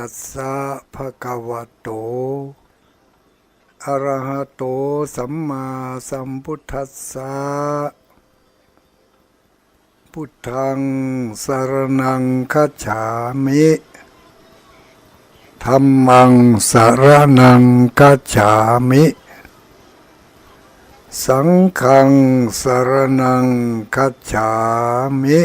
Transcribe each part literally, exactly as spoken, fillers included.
สสะ ภะคะวะโต อะระหะโต สัมมาสัมพุทธัสสะ พุทธัง สะระณัง คัจฉามิ ธัมมัง สะระณัง คัจฉามิ สังฆัง สะระณัง คัจฉามิ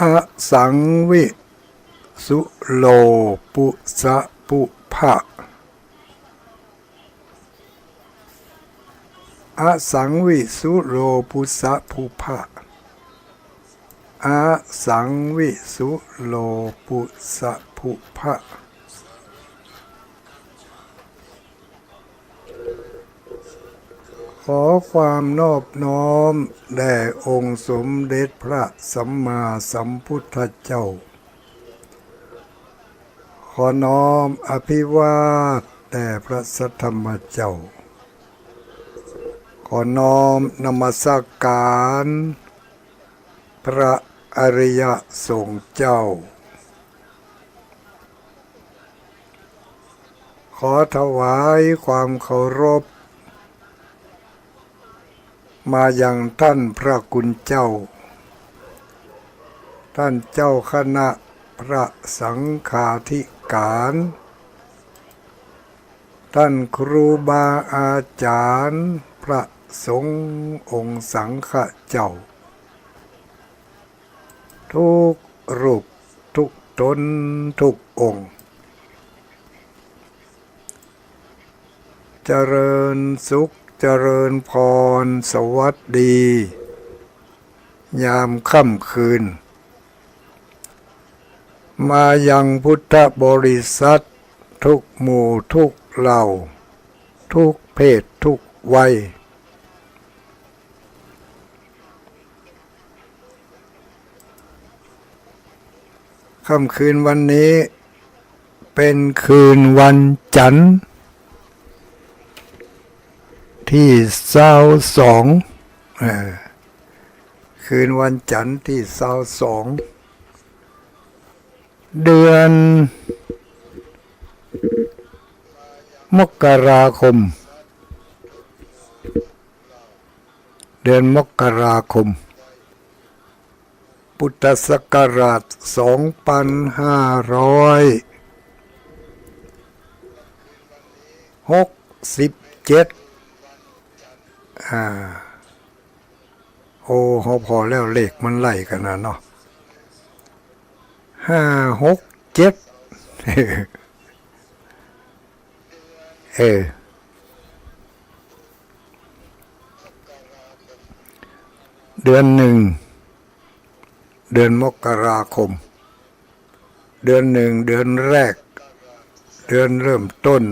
อะสังวิสุโลปุสะปุพะ อะสังวิสุโลปุสะปุพะ อะสังวิสุโลปุสะปุพะ ขอความนอบน้อมแด่องค์สมเด็จพระสัมมาสัมพุทธเจ้า ขอน้อมอภิวาทแด่พระสัทธรรมเจ้า ขอน้อมนมัสการพระอริยสงฆ์เจ้า ขอถวายความเคารพ มายังท่านพระคุณเจ้า ท่านเจ้าคณะพระสังฆาธิการ ท่านครูบาอาจารย์พระสงฆ์องค์สังฆเจ้า ทุกรูปทุกตนทุกองค์ เจริญสุขเจริญพรสวัสดี ยามค่ำคืน มายังพุทธบริษัททุกหมู่ทุกเหล่า ทุกเพศทุกวัย ค่ำคืนวันนี้เป็นคืนวันจันทร์ที่ซาวสอง เอ่อ คืนวันจันทร์ที่ซาวสอง เดือนมกราคม เดือนมกราคม พุทธศักราชสองปันห้าร้อยหกสิบเจ็ด อ่า โอ้ เฮาผ่อแล้วเลขมันไล่กั๋นนะเนาะ ห้าหกเจ็ด เออ เดือนหนึ่ง เดือนมกราคม เดือนหนึ่ง เดือนแรก เดือนเริ่มต้น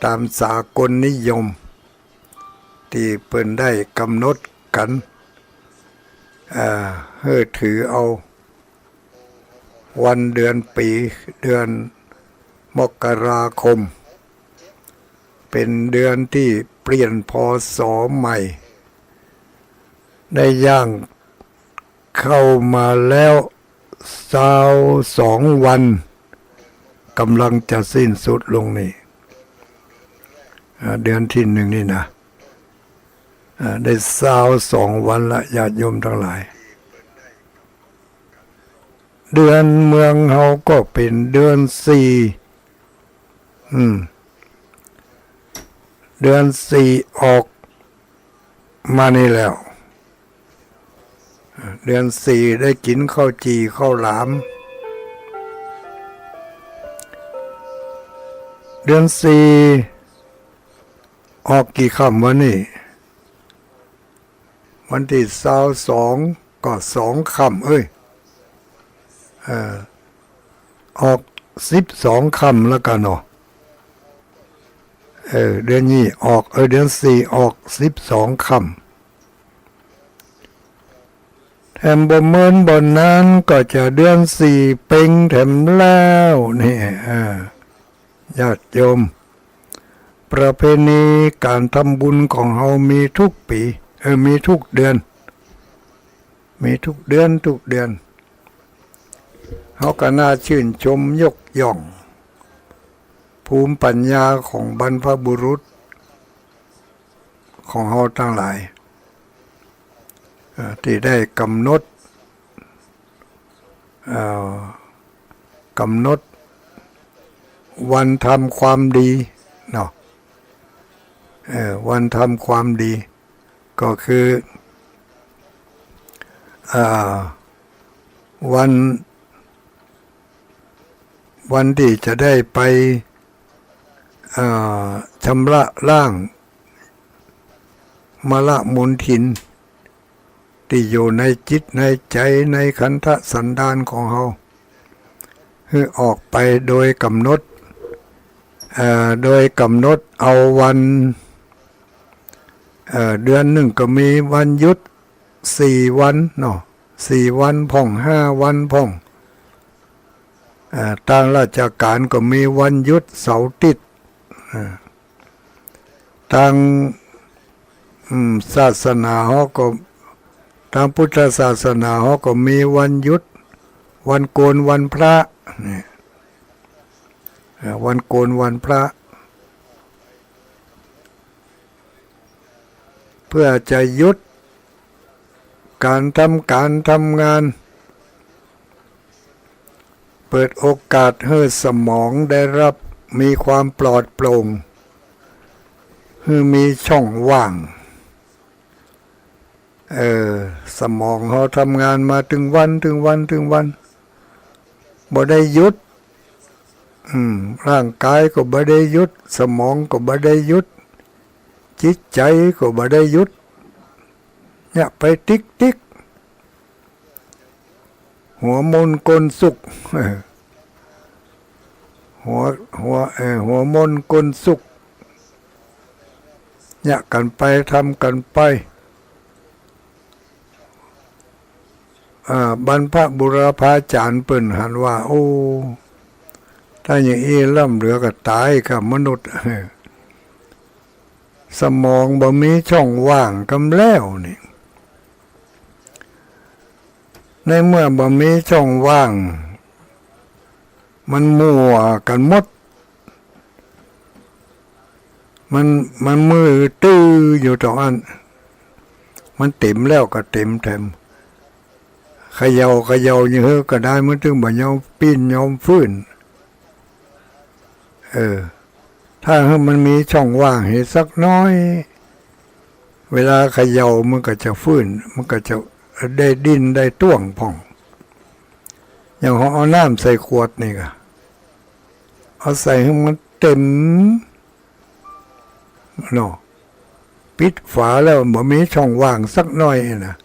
ต๋ามสากลนิยม ตี้เปิ้นได้กำหนดกั๋น อ่า หื้อถือเอา วันเดือนปี๋ เดือนมกราคม เป๋นเดือนตี้เปลี่ยน พ.ศ. ใหม่ ได้ย่างเข้ามาแล้วซาวสองวัน ก่ำลังจะสิ้นสุดลงนี่ อ่า เดือนตี้หนึ่งนี่นะ อ่า ได้ซาวสองวันละ ญาติโยมตังหลาย เดือนเมืองเฮาก็เป๋นเดือนสี่ อืม เดือนสี่ออกมานี่แล้ว เดือนสี่ได้กิ๋นข้าวจี่ข้าวหลาม เดือนสี่ออกกี่ค่ำวะนี่ วันตี้ซาวสองก็สองค่ำ เอ้ย เอ่อ ออกสิบสองค่ำแล้วกั๋นเนาะ เออ เดือนนี้ออก เออ เดือนสี่ออกสิบสองค่ำ แถมบ่เมินบ่นานก็จะเดือนสี่เพ็งแถมแล้วนี่ เออ ญาติโยม ประเพณีก๋านทำบุญของเฮามีทุกปี๋ เออ มีทุกเดือน มีทุกเดือนทุกเดือน เฮาก็น่าชื่นชมยกย่อง ภูมิปัญญาของบรรพบุรุษของเฮาตังหลาย เอ่อ ตี้ได้กำหนด เอ่อ กำหนดวันทำความดีเนาะ เอ่อ วันทำความดี ก็คือ อ่า วัน วันตี้จะได้ไป อ่า ชำระล้าง มลมลทิน ตี้อยู่ในจิตในใจ๋ในขันธสันดานของเฮา หื้อออกไปโดยกำหนด เอ่อ โดยกำหนดเอาวัน เอ่อ เดือนนึ่งก็มีวันหยุดสี่วันเนาะ สี่วันพ่อง ห้าวันพ่อง เอ่อ ตางราชก๋านก็มีวันหยุดเสาร์อาทิตย์ เอ่อ ตาง อืม ศาสนาเฮาก็ ตางพุทธศาสนาเฮาก็มีวันหยุด วันโกนวันพระ เนี่ย เอ่อ วันโกนวันพระ เพื่อจะหยุดก๋านทำก๋านทำงาน เปิดโอกาสหื้อสมองได้รับ มีความปลอดโปร่ง หื้อมีช่องว่าง เออ สมองเฮาทำงานมาตึงวัน ตึงวัน ตึงวัน บ่ได้หยุด อืม ร่างก๋ายก็บ่ได้หยุด สมองก็บ่ได้หยุด จิตใจ๋ก็บ่ได้หยุด เนี่ย ไปติ๊กติ๊ก หัวมนก้นสุก หัว หัว เอ่อ หัวมนก้นสุก เนี่ย กั๋นไป ทำกั๋นไป อ่า บรรพบุรพาจ๋ารย์เปิ้นหันว่า โอ้ ถ้าอย่างอี้ล้ำเหลือก็ต๋ายกับมนุษย์ สมองบ่มีช่องว่างกำแล้วนี่ ในเมื่อบ่มีช่องว่าง มันมั่วกั๋นหมด มัน มันมือตื้ออยู่ต๋อนอั้น มันเต๋มแล้วก็เต๋มแถม เขย่า เขย่าอย่างหื้อก็ได้ มันตึงบ่ยอมปิ้นยอมฟื้น เออ ถ้าหื้อมันมีช่องว่างหื้อสักหน้อย เวลาเขย่ามันก็จะฟื้น มันก็จะได้ดิ้นได้ต้วงพ่อง อย่างเฮาเอาน้ำใส่ขวดนี่ก็ เอาใส่หื้อมันเต๋มเนาะ ปิดฝาแล้วบ่มีช่องว่างสักหน้อยนะ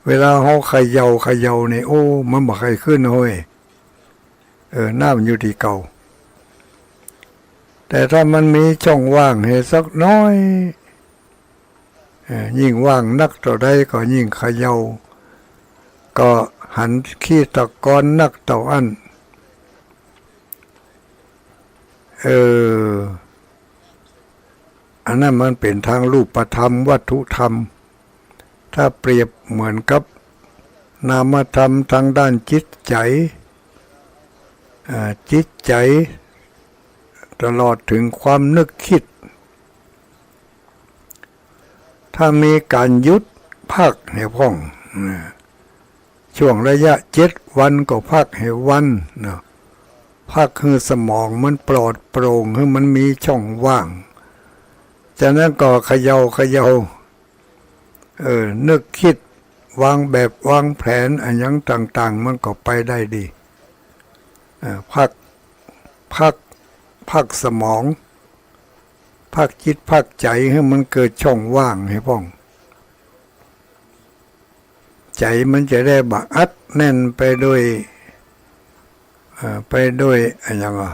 เวลาเฮาเขย่า เขย่านี่ โอ้ มันบ่ใค่ขึ้นเฮ้ย เออ น้ำอยู่ตี้เก่า แต่ถ้ามันมีช่องว่างหื้อสักหน้อย เออ ยิ่งว่างนักเต้าใดก็ยิ่งเขย่า ก็หันขี้ตะกอนนักเต้าอั้น เออ อันนั้นมันเป๋นตางรูปธรรม วัตถุธรรม ถ้าเปรียบเหมือนกับนามธรรมตางด้านจิตใจ๋ อ่า จิตใจ๋ ตลอดเถิงความนึกคิด ถ้ามีก๋านหยุดพักหื้อพ่อง นะ ช่วงระยะเจ็ดวันก็พักหื้อวันเนาะ พักหื้อสมองมันปลอดโปร่ง หื้อมันมีช่องว่าง จากนั้นก็เขย่า เขย่า เออ นึกคิด วางแบบวางแผนอะหยังต่างๆ มันก็ไปได้ดี เออ พัก พัก พักสมอง พักจิตพักใจ๋หื้อมันเกิดช่องว่างหื้อพ่อง ใจ๋มันจะได้บ่อัดแน่นไปด้วย เอ่อ ไปด้วยอะหยังอ่ะ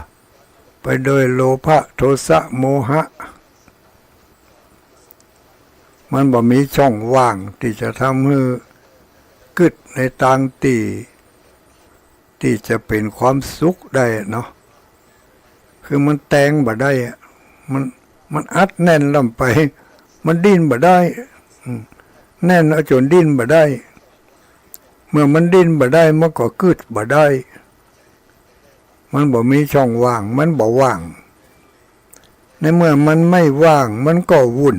ไปด้วยโลภะ โทสะ โมหะ มันบ่มีช่องว่างตี้จะทำหื้อกึ๊ดในตางตี้ ตี้จะเป๋นความสุขได้เนาะ คือมันแตงบ่ได้อะ มัน มันอัดแน่นล้ำไป มันดิ้นบ่ได้ อืม แน่นเอาจ๋นดิ้นบ่ได้ เมื่อมันดิ้นบ่ได้ มันก็กึ๊ดบ่ได้ มันบ่มีช่องว่าง มันบ่ว่าง ในเมื่อมันไม่ว่าง มันก็วุ่น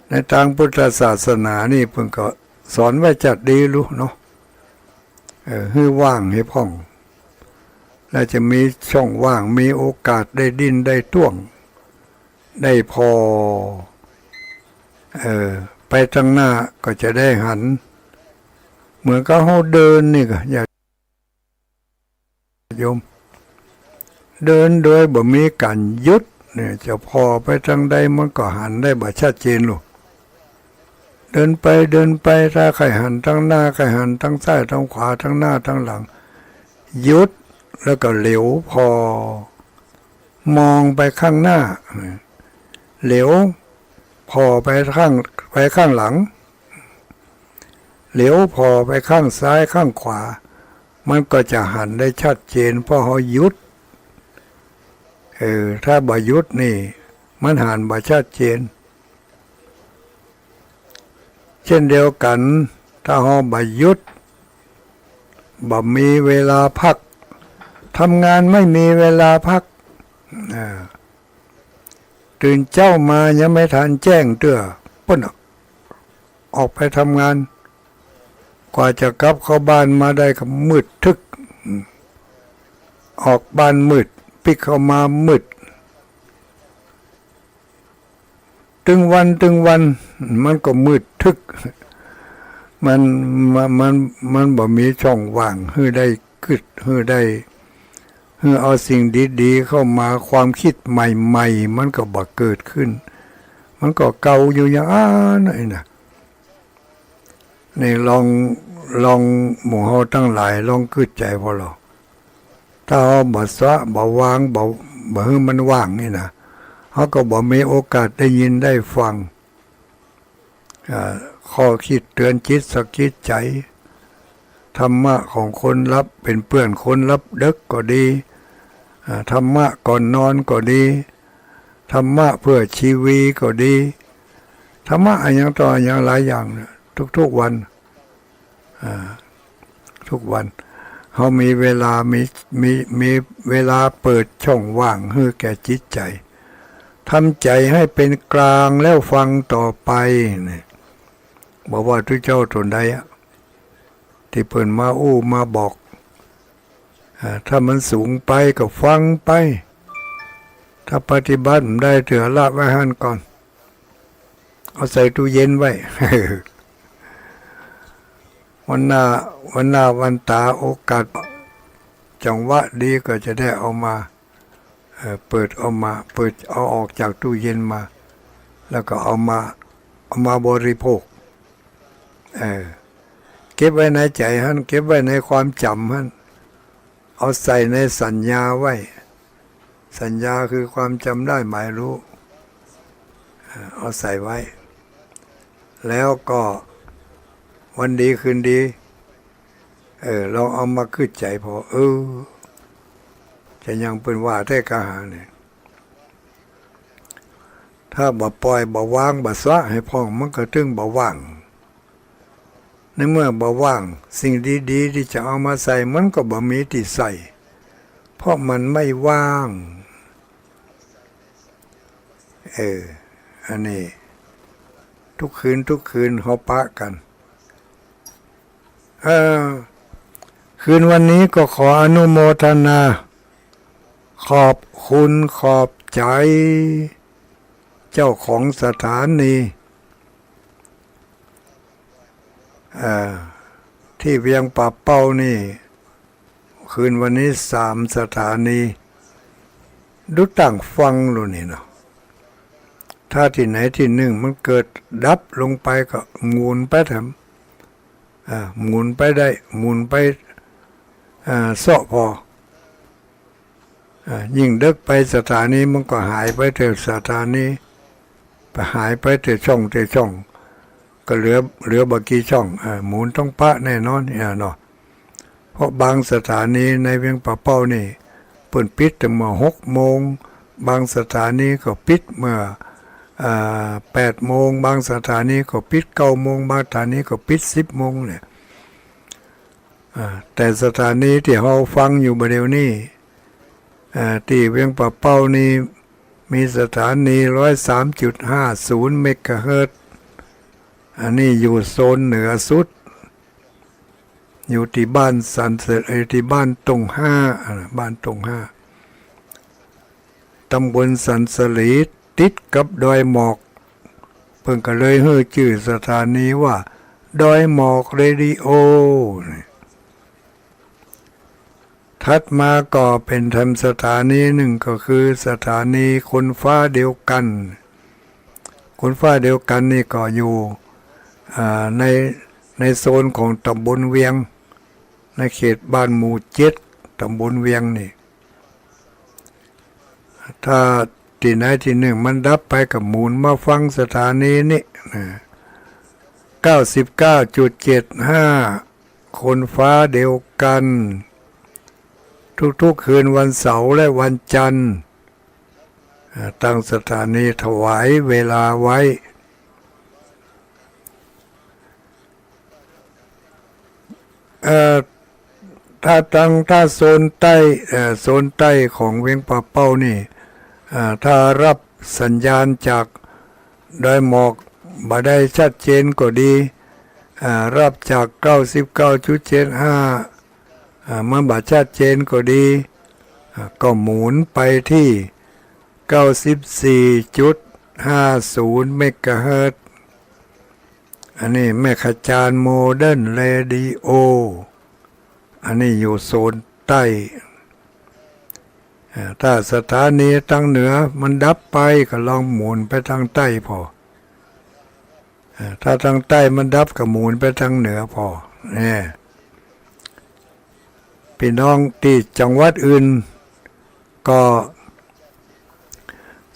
ในตางพุทธศาสนานี่เปิ้นก็สอนไว้จัดดีลูกเนาะ เออ หื้อว่างหื้อพ่อง แล้วจะมีช่องว่าง มีโอกาสได้ดิ้นได้ต้วง ได้ผ่อ เออ ไปตางหน้าก็จะได้หัน เหมือนกับเฮาเดินนี่ก็ ญาติโยม เดินโดยบ่มีก๋านหยุดเนี่ย จะผ่อไปตางใดมันก็หันได้บ่ชัดเจนลูก เดินไปเดินไป ถ้าใค่หันตางหน้า ใค่หันตางซ้ายตางขวา ตางหน้าตางหลัง หยุด แล้วก็เหลียวผ่อ มองไปข้างหน้า เหลียวผ่อไปข้าง ไปข้างหลัง เหลียวผ่อไปข้างซ้ายข้างขวา มันก็จะหันได้ชัดเจน เพราะเฮาหยุด เออ ถ้าบ่หยุดนี่ มันหันบ่ชัดเจน เช่นเดียวกั๋น ถ้าเฮาบ่หยุด บ่มีเวลาพัก ทำงานไม่มีเวลาพัก อ่า ตื่นเจ๊ามายังไม่ทันแจ้งเตื้อ ปู๊นน่ะ ออกไปทำงาน กว่าจะกลับเข้าบ้านมาได้ก็มืดตึ๊ก ออกบ้านมืด ปิ๊กเข้ามามืด ตึงวันตึงวัน มันก็มืดตึ๊ก มัน มัน มัน มันบ่มีช่องว่างหื้อได้กึ๊ด หื้อได้ หื้อเอาสิ่งดีๆ เข้ามา ความกึ๊ดใหม่ๆ มันก็บ่เกิดขึ้น มันก็เก่าอยู่อย่างอั้นนะ นี่ลอง ลองหมู่เฮาตังหลายลองกึ๊ดใจ๋ผ่อลอ ถ้าเฮาบ่สะ บ่วาง บ่ บ่หื้อมันว่างนี่นะ เฮาก็บ่มีโอกาสได้ยินได้ฟัง อ่า ข้อกึ๊ดเตื๋อนจิตสะกิดใจ๋ ธรรมะของคนหลับ เป๋นเปื้อนคนหลับเดิ็กก็ดี อ่า ธรรมะก่อนนอนก็ดี ธรรมะเปื้อชีวีก็ดี ธรรมะอะหยังต่ออะหยังหลายอย่างเนี่ย ทุกๆ วัน อ่า ทุกวัน เฮามีเวลา มี มี มีเวลาเปิดช่องว่างหื้อแก่จิตใจ๋ ทำใจ๋หื้อเป๋นก๋างแล้วฟังต่อไป นี่ บ่ว่าตุ๊เจ้าต๋นใดอะ ตี้เปิ้นมาอู้มาบอก อ่า ถ้ามันสูงไปก็ฟังไป ถ้าปฏิบัติบ่ได้เตื้อ ละไว้หั้นก่อน เอาใส่ตู้เย็นไว้ วันหน้า วันหน้าวันต๋า โอกาส จังหวะดีก็จะได้เอามา เอ่อ เปิดเอามา เปิดเอาออกจากตู้เย็นมา แล้วก็เอามา เอามาบริโภค เออ เก็บไว้ในใจ๋หั้น เก็บไว้ในความจ๋ำหั้น เอาใส่ในสัญญาไว้ สัญญาคือความจ๋ำได้หมายรู้ เอ่อ เอาใส่ไว้ แล้วก็วันดีคืนดี เออ ลองเอามากึ๊ดใจ๋ผ่อ เออ จะยังเปิ้นว่าแต๊กาหาเนี่ย ถ้าบ่ป่อย บ่วาง บ่สะหื้อพ่อง มันก็ตึงบ่ว่าง ในเมื่อบ่ว่าง สิ่งดีๆ ตี้จะเอามาใส่ มันก็บ่มีตี้ใส่ เพราะมันไม่ว่าง เออ อันนี้ ทุกคืน ทุกคืน เฮาปะกั๋น เออ คืนวันนี้ก็ขออนุโมทนา ขอบคุณ ขอบใจ๋ เจ้าของสถานี เอ่อ ตี้เวียงป่าเป้านี่ คืนวันนี้สามสถานี ดูตั้งฟังดูนี่เนาะ ถ้าตี้ไหนตี้นึ่งมันเกิดดับลงไปก็หมุนไปแถม อ่า หมุนไปได้ หมุนไป อ่า เซาะผ่อ อ่า ยิ่งเดิ็กไปสถานีมันก็หายไปเตื้อสถานี ไปหายไปเตื้อช่องเตื้อช่อง ก็เหลือ เหลือบ่กี่ช่อง อ่า หมุนต้องปะแน่นอนเนี่ยเนาะ เพราะบางสถานีในเวียงป่าเป้านี่ เปิ้นปิดตั้งเมื่อหกโมง บางสถานีก็ปิดเมื่อ อ่า แปดโมง บางสถานีก็ปิดเก้าโมง บางสถานีก็ปิดสิบโมงเนี่ย อ่า แต่สถานีตี้เฮาฟังอยู่บ่าเดี่ยวนี้ อ่า ตี้เวียงป่าเป้านี่มีสถานีร้อยสามจุดห้าศูนย์เมกะเฮิรตซ์ อันนี้อยู่โซนเหนือสุด อยู่ตี้บ้านสันสะ เอ่อ ตี้บ้านต้งห้า อ่า บ้านต้งห้า ตำบลสันสะหลี ติดกับดอยหมอก เปิ้นก็เลยหื้อจื้อสถานีว่าดอยหมอกเรดิโอ นี่ ถัดมาก็เป๋นแถมสถานีนึ่ง ก็คือสถานีคนฟ้าเดียวกั๋น คนฟ้าเดียวกั๋นนี่ก็อยู่ อ่า ใน ในโซนของตำบลเวียง ในเขตบ้านหมู่เจ็ด ตำบลเวียงนี่ ถ้าตี้ไหนตี้นึ่งมันดับไปก็หมุนมาฟังสถานีนี้นะ เก้าสิบเก้าจุดเจ็ดห้า คนฟ้าเดียวกั๋น ทุกๆ คืนวันเสาร์และวันจันทร์ อ่า ตั้งสถานีถวายเวลาไว้ เอ่อ ถ้าตัง ถ้าโซนใต้ เอ่อ โซนใต้ของเวียงป่าเป้านี่ อ่า ถ้าฮับสัญญาณจากดอยหมอกบ่ได้ชัดเจนก็ดี อ่า ฮับจากเก้าสิบเก้าจุดเจ็ดห้า อ่า มันบ่ชัดเจนก็ดี อ่า ก็หมุนไปตี้ เก้าสิบสี่จุดห้าศูนย์เมกะเฮิรตซ์ อันนี้แม่ขจารโมเดิร์นเรดิโอ อันนี้อยู่โซนใต้ อ่า ถ้าสถานีตางเหนือมันดับไปก็ลองหมุนไปตางใต้ผ่อ อ่า ถ้าตางใต้มันดับก็หมุนไปตางเหนือผ่อ เนี่ย ปี้น้องตี้จังหวัดอื่นก็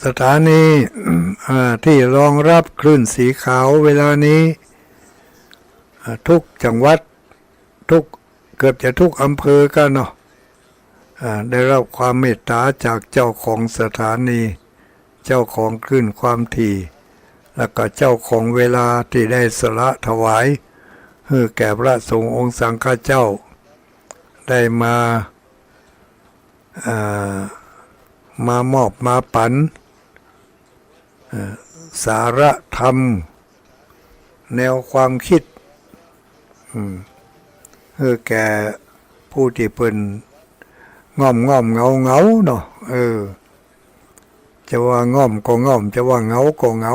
สถานี อ่า ตี้รองฮับคลื่นสีขาวเวลานี้ อ่า ทุกจังหวัด ทุก เกือบจะทุกอำเภอกั๋นเนาะ อ่า ได้ฮับความเมตต๋าจากเจ้าของสถานี เจ้าของคลื่นความถี่ แล้วก็เจ้าของเวลาตี้ได้สละถวาย หื้อแก่พระสงฆ์องค์สังฆเจ้า ได้มา อ่า มามอบมาปั๋น อ่า สาระธรรม แนวความคิด อืม หื้อแก่ผู้ตี้เปิ้นง่อมๆ เหงาๆ เนาะ เออ จะว่าง่อมก็ง่อม จะว่าเหงาก็เหงา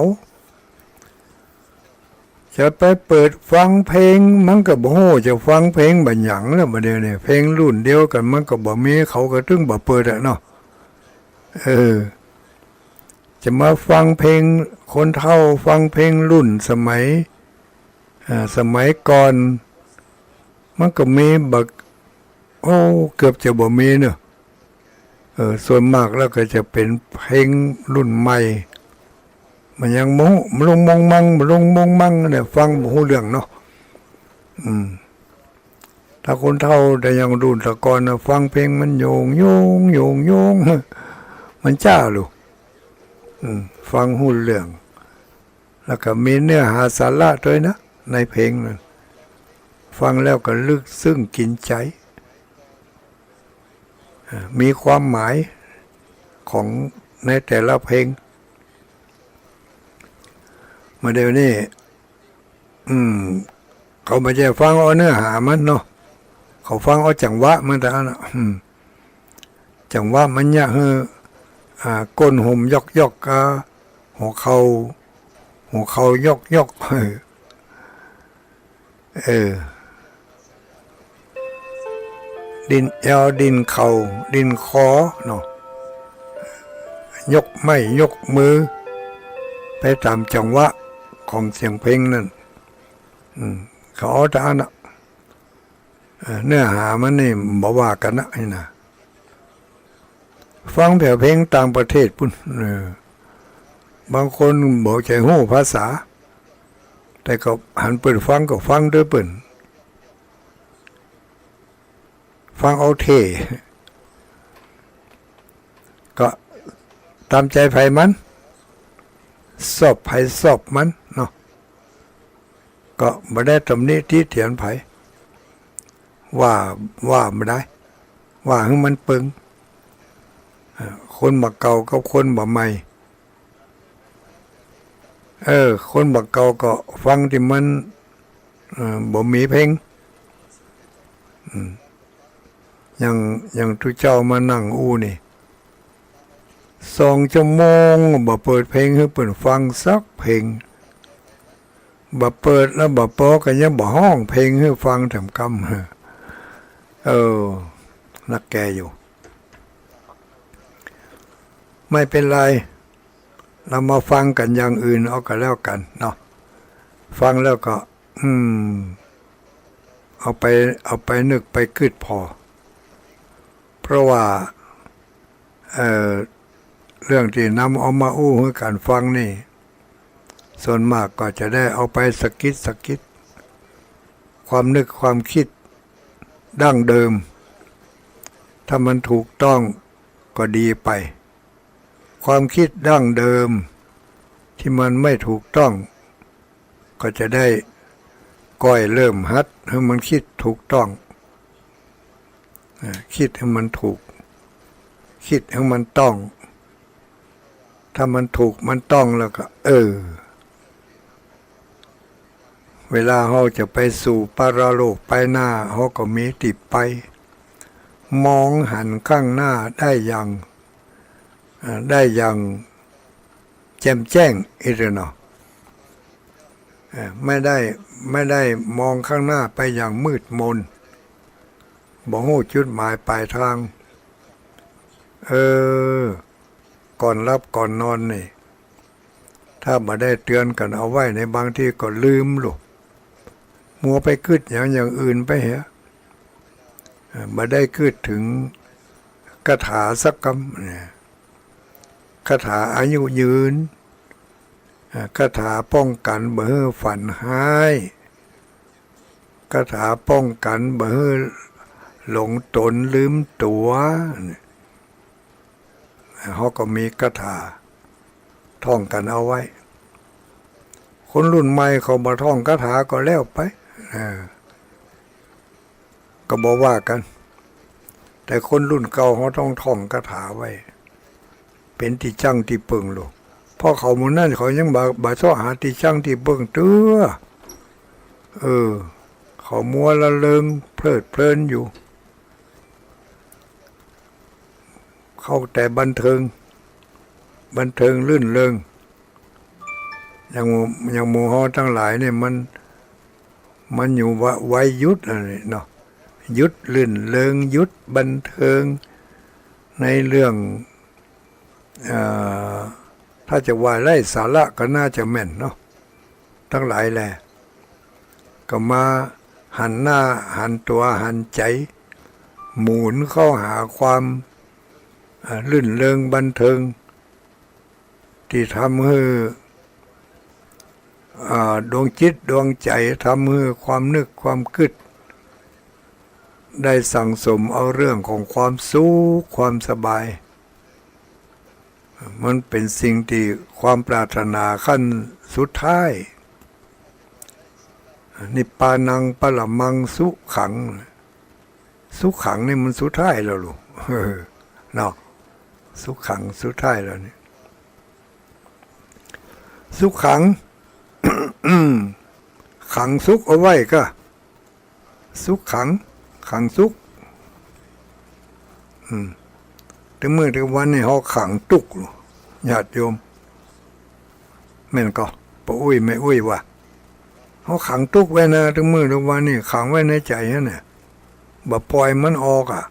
จะไปเปิดฟังเพลง มันก็บ่ฮู้จะฟังเพลงบ่าหยังแล้ว บ่าเดี่ยวนี้ เพลงรุ่นเดียวกั๋นมันก็บ่มี เขาก็ตึงบ่เปิดอะเนาะ เออ จะมาฟังเพลงคนเฒ่า ฟังเพลงรุ่นสมัย อ่า สมัยก่อน มันก็มีบ่ โอ้ เกือบจะบ่มีเนาะ เออ ส่วนมากแล้วก็จะเป๋นเพลงรุ่นใหม่ มันยังบ่ฮู้ บ่ลงมงมัง บ่ลงมงมังเนี่ย ฟังบ่ฮู้เรื่องเนาะ อืม ถ้าคนเฒ่าแต่ยังรุ่นตะก่อนน่ะ ฟังเพลงมันโยงโยง โยงโยง มันจ๊าลูก อืม ฟังฮู้เรื่อง แล้วก็มีเนื้อหาสาระตวยนะ ในเพลงนั้น ฟังแล้วก็ลึกซึ้งกิ๋นใจ๋ อ่า มีความหมายของในแต่ละเพลง บ่าเดี่ยวนี้ อืม เขาบ่ใจ้ฟังเอาเนื้อหามันเนาะ เขาฟังเอาจังหวะมันเต้านั้นน่ะ อืม จังหวะมันเยียะหื้อ อ่า ก้นห่มยอกๆ กับหัวเข่า หัวเข่ายอกๆ เออ เออ ดิ้นแอว ดิ้นเข่า ดิ้นคอเนาะ ยกไม้ยกมือ ไปต๋ามจังหวะของเสียงเพลงนั้น อืม เขาเอาเต้านั้นน่ะ เอ่อ เนื้อหามันนี่บ่ว่ากั๋นนะ นี่นะ ฟังแผวเพลงต่างประเทศปุ้น เออ บางคนบ่ใจ้ฮู้ภาษา แต่ก็หันเปิ้นฟังก็ฟังตวยเปิ้น ฟังเอาเท่ ก็ต๋ามใจ๋ใผมัน ชอบใผชอบมันเนาะ ก็บ่ได้ตำหนิติเตียนใผ ว่า ว่าบ่ได้ ว่าหื้อมันเปิง เอ่อ คนบ่าเก่ากับคนบ่าใหม่ เออ คนบ่าเก่าก็ฟังตี้มัน เอ่อ บ่มีเพลง อืม อย่าง อย่างตุ๊เจ้ามานั่งอู้นี่ สองชั่วโมง บ่เปิดเพลงหื้อเปิ้นฟังสักเพลง บ่เปิดแล้วบ่ปอก็ยังบ่ฮ้องเพลงหื้อฟังแถมกำ เออ นักแก่อยู่ ไม่เป็นไร เรามาฟังกั๋นอย่างอื่นเอาก็แล้วกั๋นเนาะ ฟังแล้วก็ อืม เอาไป เอาไปนึกไปกึ๊ดผ่อ เพราะว่า เอ่อ เรื่องตี้นำเอามาอู้หื้อกั๋นฟังนี่ ส่วนมากก็จะได้เอาไปสะกิดสะกิด ความนึกความกึ๊ดดั้งเดิม ถ้ามันถูกต้องก็ดีไป ความกึ๊ดดั้งเดิมตี้มันไม่ถูกต้อง ก็จะได้ก้อยเริ่มหัดหื้อมันกึ๊ดถูกต้อง เอ่อ กึ๊ดหื้อมันถูก กึ๊ดหื้อมันต้อง ถ้ามันถูกมันต้องแล้วก็ เออ เวลาเฮาจะไปสู่ปรโลกไปหน้า เฮาก็มีตี้ไป มองหันข้างหน้าได้อย่าง เอ่อ ได้อย่างแจ่มแจ้งอี้เนาะ เอ่อ ไม่ได้ ไม่ได้มองข้างหน้าไปอย่างมืดมน บ่ฮู้จุดหมายปลายตาง เออ ก่อนหลับก่อนนอนนี่ ถ้าบ่ได้เตือนกั๋นเอาไว้ในบางทีก็ลืมลูก มัวไปกึ๊ดอย่าง อย่างอื่นไปเหีย เอ่อ บ่ได้กึ๊ดเถิงคาถาสักกำเนี่ย คาถาอายุยืน เอ่อ คาถาป้องกั๋นบ่หื้อฝันฮ้าย คาถาป้องกั๋นบ่หื้อหลงต๋นลืมตั๋ว เนี่ย เฮาก็มีคาถาท่องกั๋นเอาไว้ คนรุ่นใหม่เขาบ่ท่องคาถาก็แล้วไป เออ ก็บ่ว่ากั๋น แต่คนรุ่นเก่าเฮาต้องท่องคาถาไว้ เป๋นตี้จั้งตี้เปิ้งลูก เพราะเขาหมู่นั้นเขายังบ่ บ่เซาะหาตี้จั้งตี้เปิ้งเตื้อ เออ เขามัวละเริงเพลิดเพลินอยู่ เข้าแต่บันเทิง บันเทิงรื่นเริง อย่างหมู่ อย่างหมู่เฮาตังหลายนี่มัน มันอยู่วะ วัยหยุดอันนี้เนาะ หยุดรื่นเริง หยุดบันเทิง ในเรื่อง เอ่อ ถ้าจะว่าไร้สาระก็น่าจะแม่นเนาะ ตังหลายแล ก็มาหันหน้า หันตั๋ว หันใจ๋ หมุนเข้าหาความ เอ่อ รื่นเริงบันเทิง ตี้ทำหื้อ อ่า ดวงจิตดวงใจ๋ ทำหื้อความนึกความกึ๊ด ได้สั่งสมเอาเรื่องของความสุขความสบาย มันเป๋นสิ่งตี้ความปรารถนาขั้นสุดท้าย นิพพานังปรมังสุขัง สุขังนี่มันสุดท้ายแล้วลูก เนาะ สุขังสุดท้ายแล้วนี่ สุขัง ขังสุขเอาไว้ก็ สุขัง ขังสุข อืม ตึงมื้อตึงวันนี่เฮาขังตุ๊กข์ลูก ญาติโยม แม่นก่อ ป้ออุ๊ยแม่อุ๊ยว่า เฮาขังตุ๊กข์ไว้นะ ตึงมื้อตึงวันนี่ ขังไว้ในใจ๋หั้นน่ะ บ่ป่อยมันออกอะ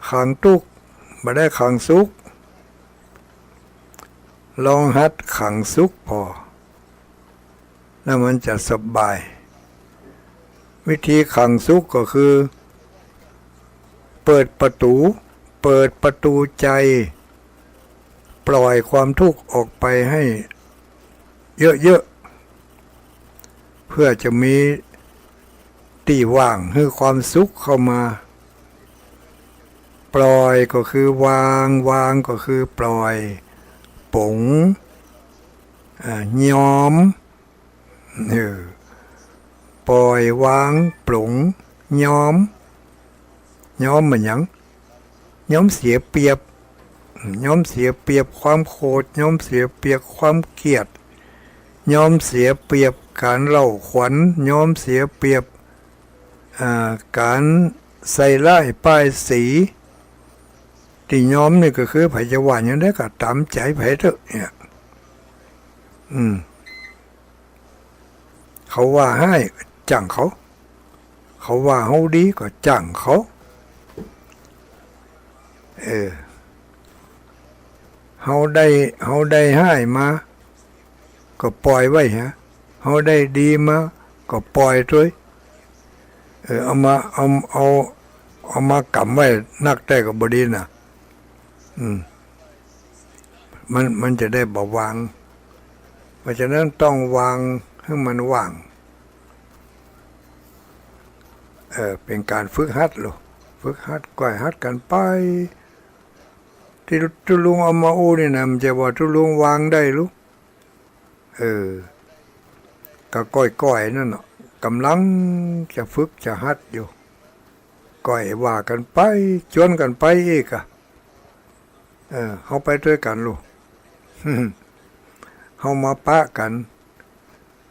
ขังตุ๊กข์ บ่ได้ขังสุข ลองหัดขังสุขผ่อ แล้วมันจะสบาย วิธีขังสุขก็คือ เปิดประตู๋ เปิดประตู๋ใจ๋ ปล่อยความทุกข์ออกไปให้เยอะๆ เพื่อจะมีตี้ว่างหื้อความสุขเข้ามา ปล่อยก็คือวาง วางก็คือปล่อย ป๋ง อ่า ยอม เออ ปล่อยวาง ปลง ยอม ยอมเหมือนหยัง ยอมเสียเปรียบ ยอมเสียเปรียบความโขด ยอมเสียเปรียบความเกลียด ยอมเสียเปรียบก๋านเล่าขวัญ ยอมเสียเปรียบ อ่า ก๋านใส่ร้ายป้ายสี ตี้ยอมนี่ก็คือ ใผจะว่าหยังใดก็ต๋ามใจ๋ใผเต๊อะเนี่ย อืม เขาว่าฮ้ายก็จ้างเขา เขาว่าเฮาดีก็จ้างเขา เออ เฮาได้ เฮาได้ฮ้ายมา ก็ปล่อยไว้ฮะ เฮาได้ดีมา ก็ปล่อยตวย เออ เอามา เอา เอา เอามาก๋ำไว้นักแต๊ก็บ่ดีน่ะ อืม มัน มันจะได้บ่วาง เพราะฉะนั้นต้องวางหื้อมันว่าง เออ เป๋นก๋านฝึกหัดลูก ฝึกหัด ก้อยหัดกั๋นไป ตี้ตุ๊ลุงเอามาอู้นี่นะ มันจะว่าตุ๊ลุงวางได้ลูก เออ ก็ก้อยๆ นั่นเนาะ ก่ำลังจะฝึกจะหัดอยู่ ก้อยว่ากั๋นไป จวนกั๋นไปอีกอะ เออ เฮาไปตวยกั๋นลูก เฮามาปะกั๋น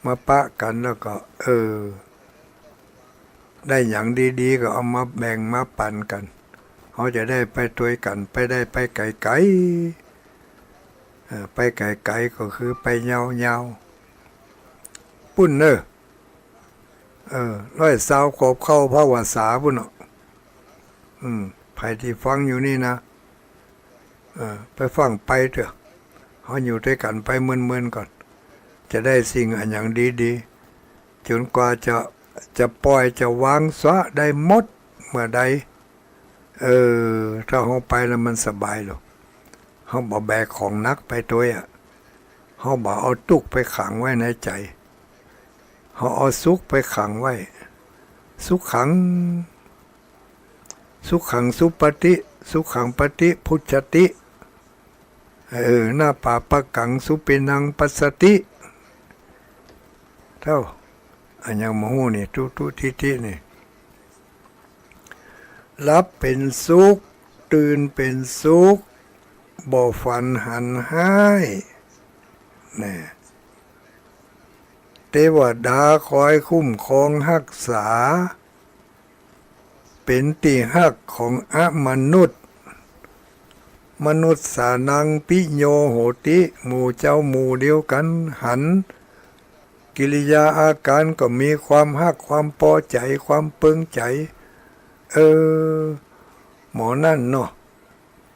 มาปะกั๋นแล้วก็ เออ ได้หยังดีๆ ก็เอามาแบ่งมาปั๋นกั๋น เฮาจะได้ไปตวยกั๋น ไปได้ไปไก๋ๆ เออ ไปไก๋ๆ ก็คือไปยาวๆ ปุ้นเน่อ เออ ร้อยซาวขวบเข้าพรรษาปุ้นเนาะ อืม ใผตี้ฟังอยู่นี่นะ เออ ไปฟังไปเต๊อะ เฮาอยู่ตวยกั๋นไปเมินๆ ก่อน จะได้สิ่งอะหยังดีๆ จ๋นกว่าจะ จะปล่อยจะวางซะได้หมดเมื่อใด เออ ถ้าเฮาไปแล้วมันสบายลูก เฮาบ่แบกของหนักไปตวยอะ เฮาบ่เอาตุ๊กข์ไปขังไว้ในใจ๋ เฮาเอาสุขไปขังไว้ สุขัง สุขังสุปะฏิ สุขังปะฏิพุจฉติ เออ นะปาปะกังสุปินังปัสสติ เต้า อะหยังบ่ฮู้นี่ ทุตุทิฏฐินี่ หลับเป๋นสุข ตื่นเป๋นสุข บ่ฝันหันฮ้าย แน่ เตวดาคอยคุ้มครองฮักษา เป๋นตี้ฮักของอมนุษย์ มนุสสานังปิโยโหติ หมู่เจ้าหมู่เดียวกั๋นหัน กิริยาอาก๋านก็มีความฮัก ความปอใจ๋ ความเปิงใจ๋ เออ หมอนั่นเนาะ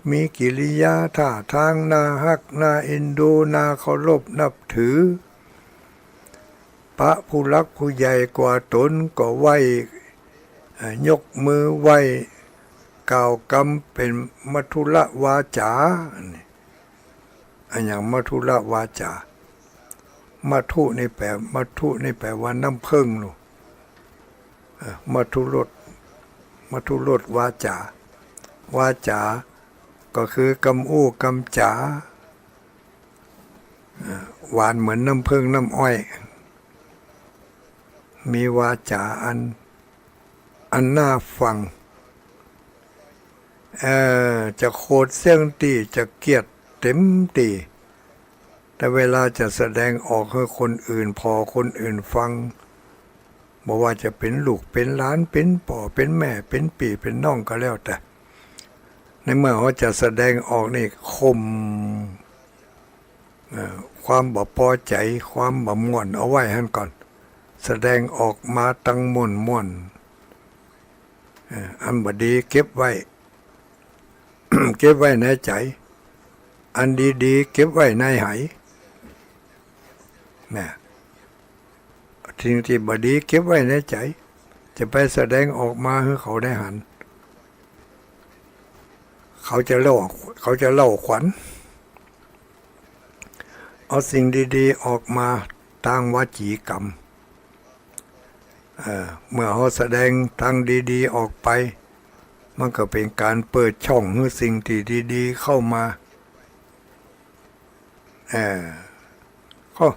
มีกิริยาท่าตางน่าฮัก น่าเอ็นดู น่าเคารพนับถือ ปะผู้หลักผู้ใหญ่กว่าต๋นก็ไหว้ เอ่อ ยกมือไหว้ กล่าวกำเป๋นมัทธุรวาจ๋า นี่ อะหยังมัทธุรวาจ๋า มัทธุนี่แป๋ มัทธุนี่แป๋ว่าน้ำเผิ้งลูก เอ่อ มัทธุรส มัทธุรสวาจ๋า วาจ๋า ก็คือกำอู้กำจ๋า เอ่อ หวานเหมือนน้ำเผิ้งน้ำอ้อย มีวาจ๋าอัน อันน่าฟัง เอ่อ จะโขดเสี้ยงตี้ จะเกลียดเต๋มตี้ แต่เวลาจะแสดงออกหื้อคนอื่นผ่อ คนอื่นฟัง บ่ว่าจะเป๋นลูกเป๋นหลาน เป๋นป้อเป๋นแม่ เป๋นปี้เป๋นน้องก็แล้วแต่ ในเมื่อเฮาจะแสดงออกนี่ข่ม เอ่อ ความบ่ปอใจ๋ ความบ่ม่วนเอาไว้หั้นก่อน แสดงออกมาตังม่วนๆ เอ่อ อันบ่ดีเก็บไว้ เก็บไว้ในใจ๋ อันดีๆ เก็บไว้ในไห นะ สิ่งตี้บ่ดีเก็บไว้ในใจ๋ จะไปแสดงออกมาหื้อเขาได้หัน เขาจะเล่า เขาจะเล่าขวัญ เอาสิ่งดีๆ ออกมาตางวจีกรรม เอ่อ เมื่อเฮาแสดงตางดีๆ ออกไป มันก็เป๋นก๋านเปิดช่องหื้อสิ่งตี้ดีๆ เข้ามา เอ่อ ก็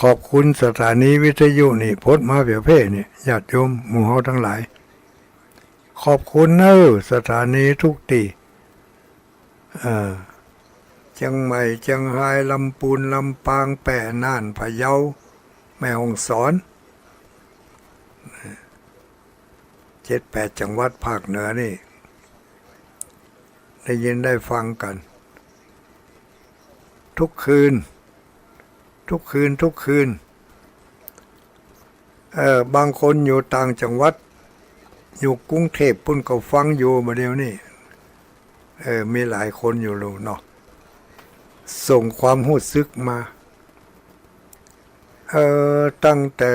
ขอบคุณสถานีวิทยุนี่ พดมาเปียบเพ่นี่ ญาติโยมหมู่เฮาตังหลาย ขอบคุณเน้อสถานีทุกตี้ เอ่อ เจียงใหม่ เจียงฮาย ลำปูน ลำปาง แป้ น่าน พะเยา แม่ฮ่องสอน เจ็ดแปดจังหวัดภาคเหนือนี่ ได้ยินได้ฟังกั๋น ทุกคืน ทุกคืน ทุกคืน เอ่อ บางคนอยู่ต่างจังหวัด อยู่กรุงเทพฯ ปุ้นก็ฟังอยู่บ่าเดี่ยวนี้ เอ่อ มีหลายคนอยู่ลูกเนาะ ส่งความฮู้สึกมา เอ่อ ตั้งแต่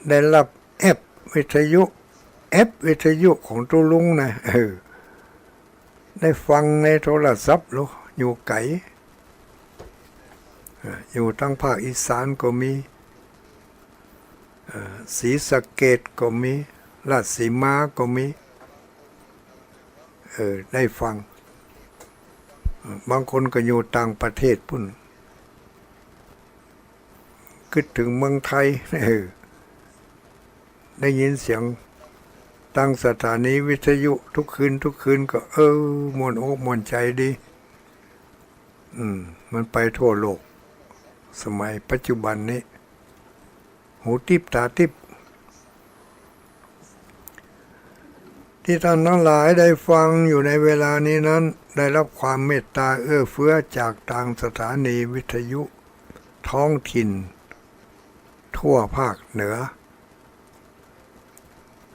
ได้ฮับ เอฟเอ็ม วิทยุ เอฟเอ็ม วิทยุของตุ๊ลุงนะ เออ ได้ฟังในโทรศัพท์ลูก อยู่ไก๋ เอ่อ อยู่ตางภาคอีสานก็มี เอ่อ ศรีสะเกษก็มี ราชสีมาก็มี เออ ได้ฟัง เอ่อ บางคนก็อยู่ต่างประเทศปุ้น กึ๊ดเถิงเมืองไทย เออ ได้ยินเสียงตางสถานีวิทยุทุกคืน ทุกคืนก็ เออ ม่วนอกม่วนใจ๋ดี อืม มันไปทั่วโลก สมัยปัจจุบันนี้ หูติ๊บต๋าติ๊บ ตี้ต้านตังหลายได้ฟังอยู่ในเวลานี้นั้น ได้ฮับความเมตต๋าเอื้อเฟื้อจากตางสถานีวิทยุท้องถิ่นทั่วภาคเหนือ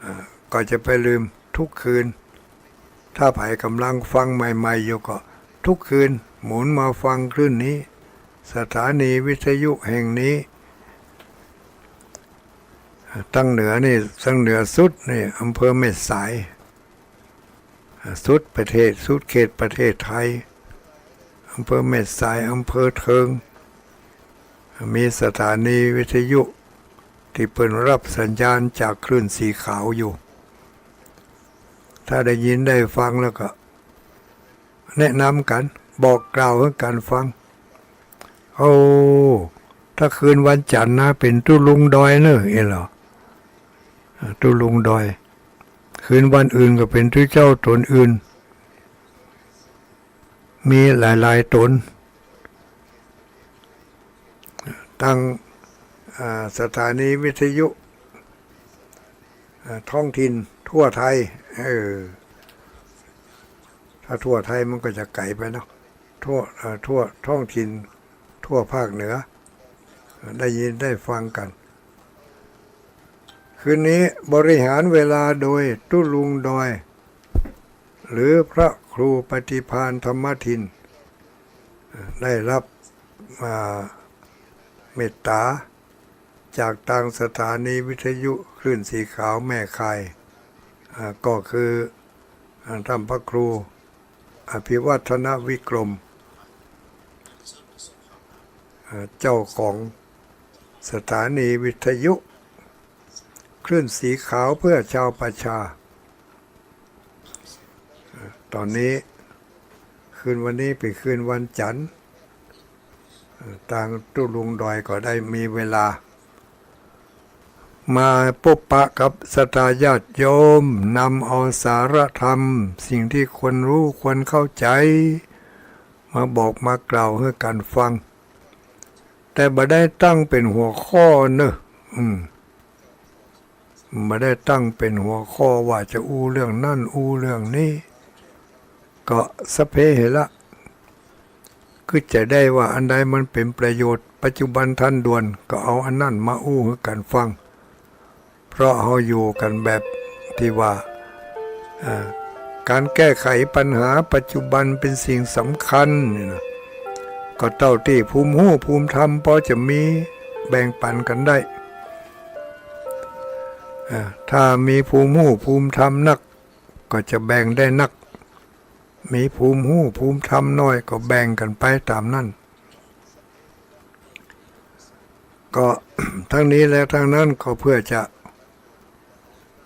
อ่า ก็จะไปลืมทุกคืน ถ้าใผก่ำลังฟังใหม่ๆ อยู่ก็ทุกคืนหมุนมาฟังคลื่นนี้ สถานีวิทยุแห่งนี้ อ่า ตางเหนือนี่ ตางเหนือสุดนี่ อำเภอแม่สาย อ่า สุดประเทศ สุดเขตประเทศไทย อำเภอแม่สาย อำเภอเทิง มีสถานีวิทยุตี้เปิ้นฮับสัญญาณจากคลื่นสีขาวอยู่ ถ้าได้ยินได้ฟังแล้วก็แนะนำกั๋น บอกกล่าวหื้อกั๋นฟัง โอ้ ถ้าคืนวันจันทร์นะ เป๋นตุ๊ลุงดอยเน่อ เออเหรอ อ่า ตุ๊ลุงดอย คืนวันอื่นก็เป๋นตุ๊เจ้าต๋นอื่น มีหลายๆ ต๋น ตาง อ่า สถานีวิทยุ อ่า ท้องถิ่นทั่วไทย เออ ถ้าทั่วไทยมันก็จะไก๋ไปเนาะ ทั่ว เอ่อ ทั่วท้องถิ่น ทั่วภาคเหนือ ได้ยินได้ฟังกั๋น คืนนี้บริหารเวลาโดยตุ๊ลุงดอย หรือพระครูปฏิภาณธรรมทิน ได้ฮับ อ่า เมตต๋าจากตางสถานีวิทยุคลื่นสีขาวแม่ข่าย อ่า ก็คือ อ่า ต้านพระครู อภิวัฒนวิกรม เอ่อ เจ้าของสถานีวิทยุคลื่นสีขาวเพื่อชาวประชา เอ่อ ต๋อนนี้ คืนวันนี้เป๋นคืนวันจันทร์ เอ่อ ตางตุ๊ลุงดอยก็ได้มีเวลา มาปบปะกับศรัทธาญาติโยม นำเอาสาระธรรม สิ่งตี้ควรฮู้ควรเข้าใจ๋ มาบอกมากล่าวหื้อกั๋นฟัง แต่บ่ได้ตั้งเป๋นหัวข้อเน่อ อืม บ่ได้ตั้งเป๋นหัวข้อว่าจะอู้เรื่องนั้นอู้เรื่องนี้ ก็สัพเพเหระ กึ๊ดใจ๋ได้ว่าอันใดมันเป๋นประโยชน์ปัจจุบันทันด่วน ก็เอาอันนั้นมาอู้หื้อกั๋นฟัง เพราะเฮาอยู่กั๋นแบบตี้ว่า อ่า ก๋านแก้ไขปัญหาปัจจุบันเป๋นสิ่งสำคัญนี่นะ ก็เต้าตี้ภูมิฮู้ภูมิธรรมปอจะมีแบ่งปั๋นกั๋นได้ อ่า ถ้ามีภูมิฮู้ภูมิธรรมนัก ก็จะแบ่งได้นัก มีภูมิฮู้ภูมิธรรมน้อยก็แบ่งกั๋นไปต๋ามนั้น ก็ ทั้งนี้และทั้งนั้นก็เพื่อจะ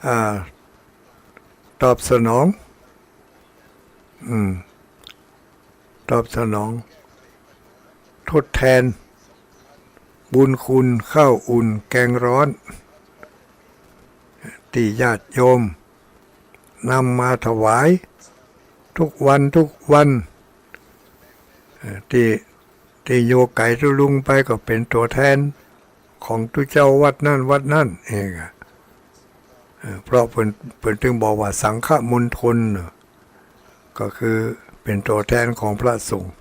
อ่า ตอบสนอง อืม ตอบสนอง ทดแทนบุญคุณข้าวอุ่นแกงร้อน ตี้ญาติโยมนำมาถวายทุกวันทุกวัน เอ่อ ตี้ ตี้อยู่ไก๋ตุ๊ลุงไปก็เป๋นตั๋วแทนของตุ๊เจ้าวัดนั้นวัดนั้นเองอะ เอ่อ เพราะเปิ้น เปิ้นจึงบอกว่าสังฆมณฑลเนาะ ก็คือเป๋นตั๋วแทนของพระสงฆ์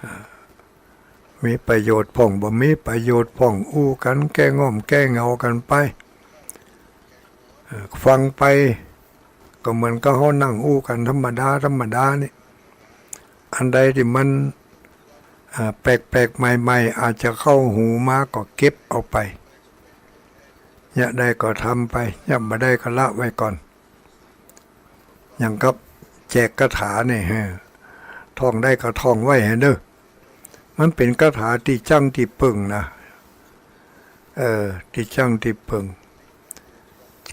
อ่า มีประโยชน์พ่อง บ่มีประโยชน์พ่อง อู้กั๋นแก้ง่อมแก้เหงากั๋นไป เอ่อ ฟังไปก็เหมือนกับเฮานั่งอู้กั๋นธรรมดาธรรมดานี่ อันใดตี้มัน อ่า แปลกๆ ใหม่ๆ อาจจะเข้าหูมาก็เก็บเอาไป เยียะได้ก็ทำไป เยียะบ่ได้ก็ละไว้ก่อน อย่างกับแจกคาถานี่ เออ ท่องได้ก็ท่องไว้หั้นเน่อ มันเป๋นคาถาตี้จั้งตี้เปิงนะ เออ ตี้จั้งตี้เปิง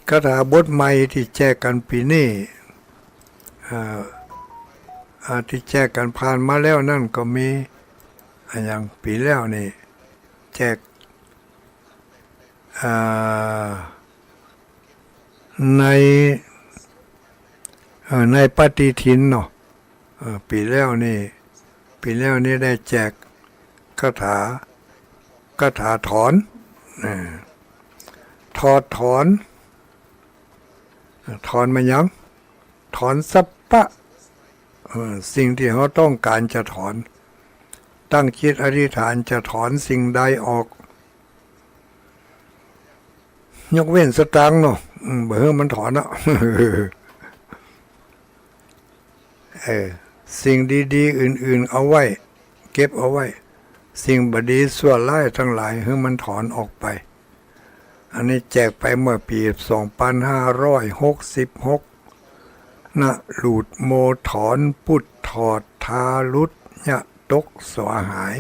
คาถาบทใหม่ตี้แจกกั๋นปี๋นี้ เอ่อ อ่า ตี้แจกกั๋นผ่านมาแล้วนั้นก็มี อะหยัง ปี๋แล้วนี่ แจก อ่า ใน เอ่อ ในปฏิทินเนาะ เอ่อ ปี๋แล้วนี่ ปี๋แล้วนี่ได้แจกคาถา คาถาถอน เอ่อ ถอดถอน เอ่อ ถอนมาหยัง ถอนสัพพะ เอ่อ สิ่งตี้เฮาต้องก๋านจะถอน ตั้งจิตอธิษฐานจะถอนสิ่งใดออก ยกเว้นสตางค์เนาะ อืม บ่หื้อมันถอนเนาะ เออ สิ่งดีๆ อื่นๆ เอาไว้ เก็บเอาไว้ สิ่งบ่ดีชั่วร้ายตังหลายหื้อมันถอนออกไป อันนี้แจกไปเมื่อปี๋สองปันห้าร้อยหกสิบหก นะหลูดโมถอน ปุดถอด ทาหลุด ยะตกสวาหาย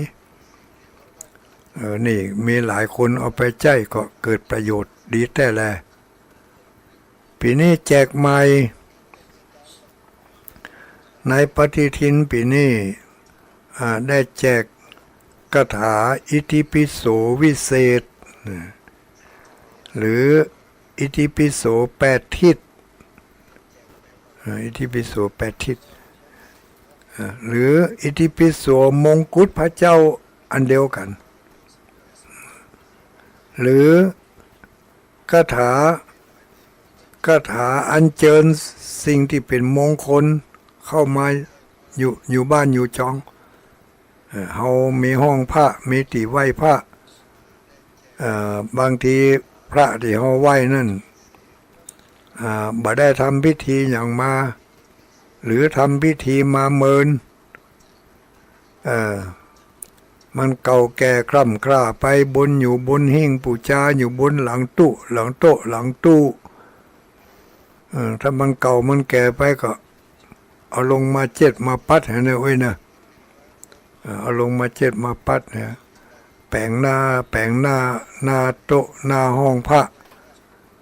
เออ นี่มีหลายคนเอาไปใจ๊ก็เกิดประโยชน์ดีแต๊แล ปี๋นี้แจกใหม่ ในปฏิทินปี๋นี้ อ่า ได้แจกคาถาอิติปิโสวิเศษ หรืออิติปิโสแปดทิศ อ่า อิติปิโสแปดทิศ อ่า หรืออิติปิโสมงกุฎพระเจ้าอันเดียวกั๋น หรือ คาถา คาถาอัญเจิญสิ่งตี้เป๋นมงคลเข้ามาอยู่ อยู่บ้านอยู่จอง เอ่อ เฮามีห้องพระ มีตี้ไหว้พระ เอ่อ บางทีพระตี้เฮาไหว้นั้น อ่า บ่ได้ทำพิธีหยังมา หรือทำพิธีมาเมิน เอ่อ มันเก่าแก่คร่ำคร่าไป บนอยู่บนหิ้ง ปู๋จาอยู่บนหลังตุ๊ หลังโต๊ะ หลังตู้ เอ่อ ถ้ามันเก่ามันแก่ไปก็เอาลงมาเจ็ดมาปัดหั้นเน่อเว้ยเน่อ เอ่อ เอาลงมาเจ็ดมาปัดเนี่ย แป๋งหน้า แป๋งหน้า หน้าโต๊ะ หน้าห้องพระ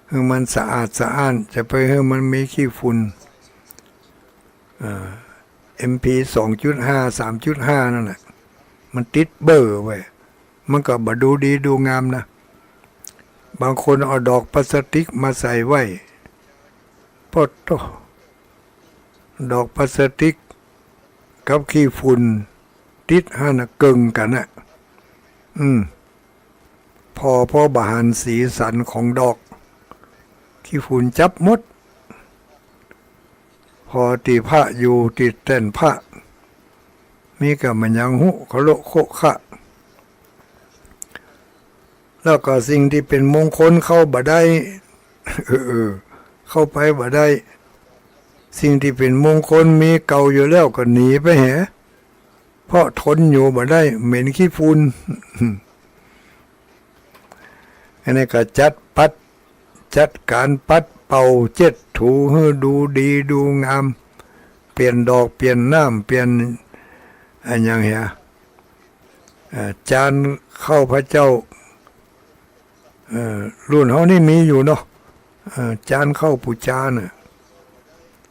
หื้อมันสะอาดสะอ้าน จะไปหื้อมันมีขี้ฝุ่น เอ่อ เอ็มพี สองจุดห้า สามจุดห้า นั่นแหละ มันติดเบ้อไว้ มันก็บ่ดูดีดูงามนะ บางคนเอาดอกพลาสติกมาใส่ไว้ โป๊ะโธ่ ดอกพลาสติกกับขี้ฝุ่นติดหั้นน่ะ เกิ่งกั๋นน่ะ อืม ผ่อ ผ่อบ่หันสีสันของดอก ขี้ฝุ่นจับหมด ผ่อตี้พระอยู่ ตี้แต้นพระ มีก้าหยังฮู้ คะโละโคะคะ แล้วก็สิ่งตี้เป๋นมงคลเข้าบ่ได้ เออ เข้าไปบ่ได้ สิ่งตี้เป๋นมงคลมีเก่าอยู่แล้วก็หนีไปแห เพราะทนอยู่บ่ได้ เหม็นขี้ฝุ่น อันนี้ก็จัดปัด จัดก๋านปัดเป่าเจ็ดถูหื้อดูดีดูงาม เปลี่ยนดอก เปลี่ยนน้ำ เปลี่ยน อะหยังเหีย เอ่อ จานข้าวพระเจ้า เอ่อ รุ่นเฮานี่มีอยู่เนาะ เอ่อ จานข้าวปู๋จาน่ะ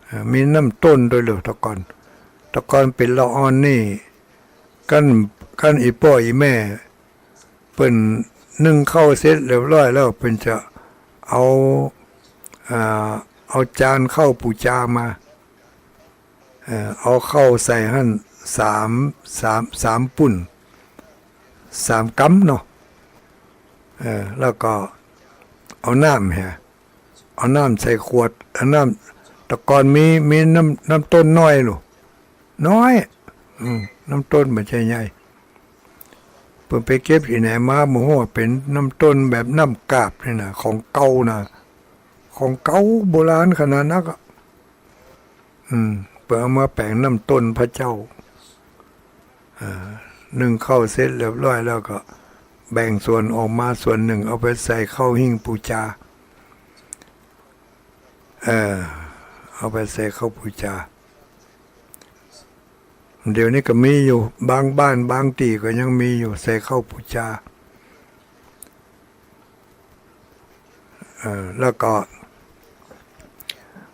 เอ่อ มีน้ำต้นตวยเหรอ แต่ก่อน แต่ก่อนเป๋นละอ่อนนี่ กั๋น กั๋นอี่ป้ออี่แม่ เปิ้นนึ่งข้าวเสร็จเรียบร้อยแล้ว เปิ้นจะเอา อ่า เอาจานข้าวปู๋จามา เอ่อ เอาข้าวใส่หั้นสาม สาม สามปุ้น สามกำเนาะ เอ่อ แล้วก็เอาน้ำแหะ เอาน้ำใส่ขวด เอาน้ำ แต่ก่อนมี มีน้ำ น้ำต้นน้อยลูก น้อย อืม น้ำต้นบ่ใจ้ใหญ่ เปิ้นไปเก็บตี้ไหนมาบ่ฮู้ เป๋นน้ำต้นแบบน้ำกาบนี่นะ ของเก่านะ ของเก่าโบราณขนาดนักอะ อืม เปิ้นเอามาแป๋งน้ำต้นพระเจ้า อ่า นึ่งข้าวเสร็จเรียบร้อยแล้วก็แบ่งส่วนออกมาส่วนนึ่ง เอาไปใส่เข้าหิ้งปู๋จา เออ เอาไปใส่เข้าปู๋จา เดี๋ยวนี้ก็มีอยู่ บางบ้านบางตี้ก็ยังมีอยู่ ใส่เข้าปู๋จา เออ แล้วก็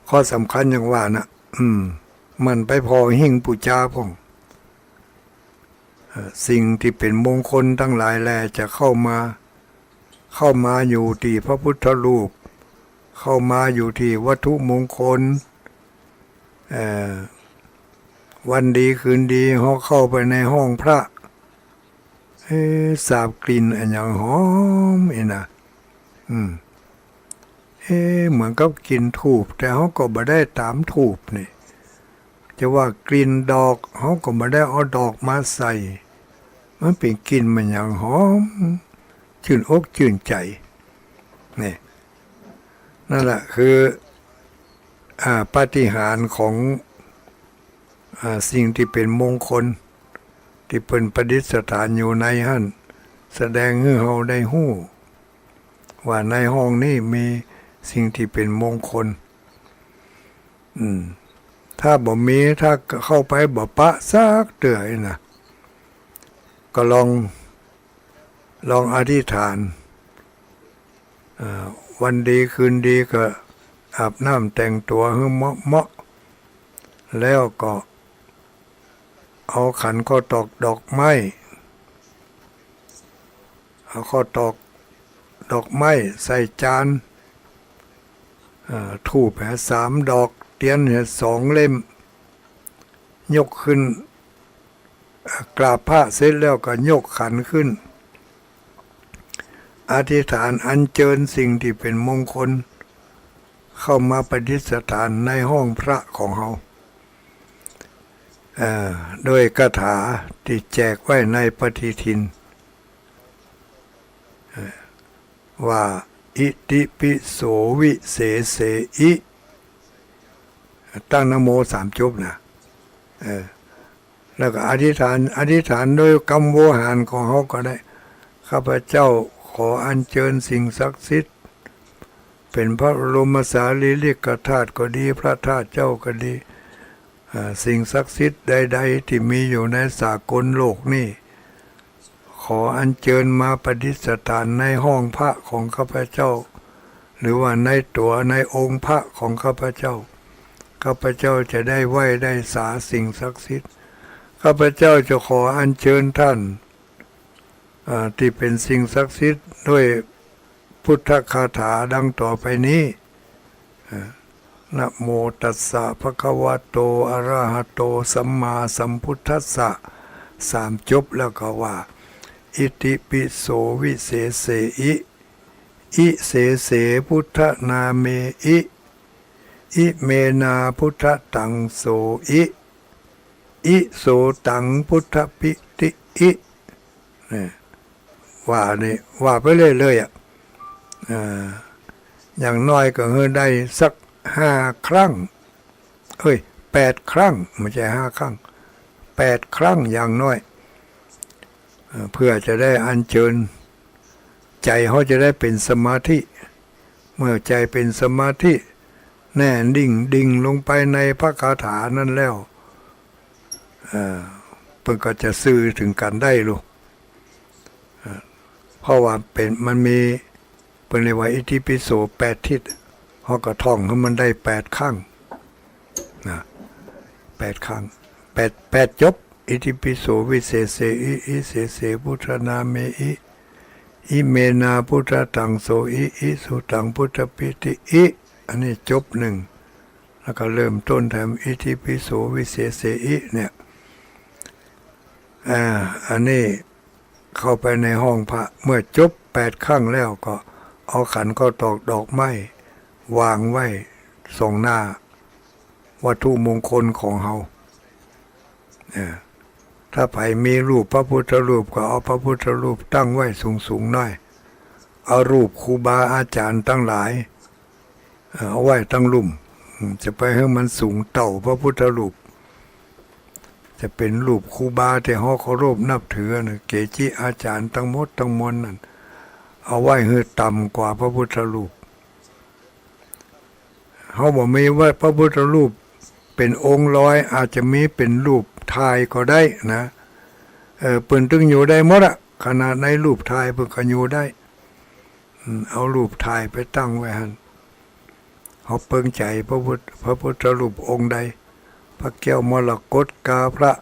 ข้อสำคัญอย่างว่านะ อืม มันไปผ่อหิ้งปู๋จาพ่อง เอ่อ สิ่งตี้เป๋นมงคลตังหลายแลจะเข้ามา เข้ามาอยู่ตี้พระพุทธรูป เข้ามาอยู่ตี้วัตถุมงคล เอ่อ วันดีคืนดี เฮาเข้าไปในห้องพระ เอ๊ะ สาบกลิ่นอะหยังหอมอี้นะ อืม เอ๊ะ เหมือนกับกลิ่นธูป แต่เฮาก็บ่ได้ต๋ามธูปนี่ จะว่ากลิ่นดอก เฮาก็บ่ได้เอาดอกมาใส่ มันเป๋นกลิ่นอะหยังหอม จื้นอกจื้นใจ๋ นี่ นั่นแหละคือ อ่า ปาฏิหาริย์ของ อ่า สิ่งตี้เป๋นมงคล ตี้เปิ้นประดิษฐานอยู่ในหั้น แสดงหื้อเฮาได้ฮู้ ว่าในห้องนี้มีสิ่งตี้เป๋นมงคล อืม ถ้าบ่มี ถ้าเข้าไปบ่ปะสักเตื้ออี้นะ ก็ลอง ลองอธิษฐาน เอ่อ วันดีคืนดีก็อาบน้ำแต่งตั๋วหื้อเหมาะๆ แล้วก็เอาขันข้าวตอกดอกไม้ เอาข้าวตอกดอกไม้ใส่จาน เอ่อ ธูปแหะสามดอก เตียนแหะสองเล่ม ยกขึ้น กราบพระเสร็จแล้วก็ยกขันขึ้น อธิษฐานอัญเจิญสิ่งตี้เป๋นมงคล เข้ามาประดิษฐานในห้องพระของเฮา เอ่อ โดยคาถาตี้แจกไว้ในปฏิทิน เอ่อ ว่า อิติปิโสวิเสเสอิ ตั้งนะโมสามจบนะ เออ แล้วก็อธิษฐาน อธิษฐานโดยกำโวหารของเฮาก็ได้ ข้าพเจ้าขออัญเจิญสิ่งศักดิ์สิทธิ์ เป๋นพระบรมสารีริกธาตุก็ดี พระธาตุเจ้าก็ดี อ่า สิ่งศักดิ์สิทธิ์ใดๆ ตี้มีอยู่ในสากลโลกนี้ ขออัญเจิญมาประดิษฐานในห้องพระของข้าพเจ้า หรือว่าในตั๋วในองค์พระของข้าพเจ้า ข้าพเจ้าจะได้ไหว้ได้สาสิ่งศักดิ์สิทธิ์ ข้าพเจ้าจะขออัญเจิญท่าน อ่า ตี้เป๋นสิ่งศักดิ์สิทธิ์ด้วยพุทธคาถาดังต่อไปนี้ อ่า นะโมตัสสะภะคะวะโต อะระหะโต สัมมาสัมพุทธัสสะ สามจบแล้วก็ว่า อิติปิโสวิเสเสอิ อิเสเสพุทธนาเมอิ อิเมนาพุทธตังโสอิ อิโสตังพุทธปิติอิ เนี่ย ว่านี่ ว่าไปเรื่อยๆ อ่ะ อ่า อย่างน้อยก็หื้อได้สักห้าครั้ง เอ้ย แปดครั้ง บ่ใจ้ห้าครั้ง แปดครั้งอย่างน้อย เอ่อ เพื่อจะได้อัญเชิญ ใจ๋เฮาจะได้เป๋นสมาธิ เมื่อใจ๋เป๋นสมาธิ แน่นิ่งดิ่งลงไปในพระคาถานั้นแล้ว เอ่อ เปิ้นก็จะสื่อเถิงกั๋นได้ลูก เอ่อ เพราะว่าเป๋น มันมี เปิ้นเรียกว่าอิติปิโสแปดทิศ เฮาก็ท่องหื้อมันได้แปดครั้ง นะ แปดครั้ง แปด แปดจบ อิติปิโสวิเศษเสอิ อิเศษเส พุทธนาเมอิ อิเมนา พุทธตังโสอิ อิสุตัง พุทธปิติอิ อันนี้จบหนึ่ง แล้วก็เริ่มต้นแถมอิติปิโสวิเศษเสอิเนี่ย อ่า อันนี้เข้าไปในห้องพระ เมื่อจบแปดครั้งแล้วก็เอาขันข้าวตอกดอกไม้วางไว้ส่องหน้าวัตถุมงคลของเฮา เออ ถ้าใผมีรูปพระพุทธรูปก็เอาพระพุทธรูปตั้งไว้สูงๆ หน้อย เอารูปครูบาอาจ๋ารย์ตังหลาย เอ่อ เอาไว้ตังลุ่ม อืม จะไปหื้อมันสูงเต้าพระพุทธรูป จะเป๋นรูปครูบาตี้เฮาเคารพนับถือนะ เกจิอาจ๋ารย์ตังหมดตังมวลนั่น เอาไว้หื้อต่ำกว่าพระพุทธรูป เฮาบ่มีไว้พระพุทธรูปเป๋นองค์ลอย อาจจะมีเป๋นรูปถ่ายก็ได้นะ เออ เปิ้นตึงอยู่ได้หมดอะ ขนาดในรูปถ่ายเปิ้นก็อยู่ได้ อืม เอารูปถ่ายไปตั้งไว้หั้น เฮาเปิงใจ๋พระพุทธ พระพุทธรูปองค์ใด พระแก้วมรกตกา พระ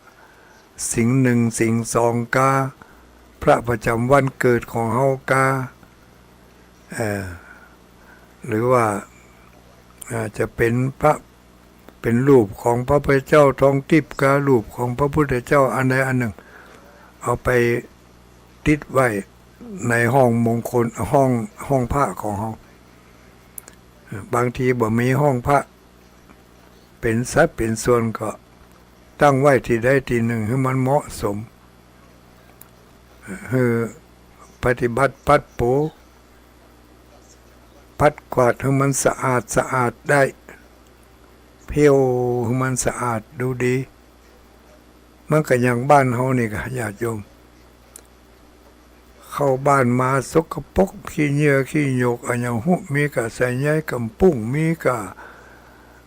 สิงห์หนึ่งสิงห์สองกา พระประจ๋ำวันเกิดของเฮากา เอ่อ หรือว่า อาจจะเป๋นพระ เป๋นรูปของพระพุทธเจ้าทองทิพย์กา รูปของพระพุทธเจ้าอันใดอันหนึ่ง เอาไปติดไว้ในห้องมงคล ห้อง ห้องพระของเฮา บางทีบ่มีห้องพระ เป๋นสัดเป๋นส่วนก็ตั้งไว้ตี้ใดตี้หนึ่งหื้อมันเหมาะสม หื้อปฏิบัติปัดโป๋ ปัดกวาดหื้อมันสะอาดสะอาดได้ เพี้ยวหื้อมันสะอาดดูดี มันก็อย่างบ้านเฮานี่กา ญาติโยม เข้าบ้านมาสกปรก ขี้เหงื่อขี้หยกอะหยังฮู้ มีก้าสายใยก้ำปุ้ง มีก้า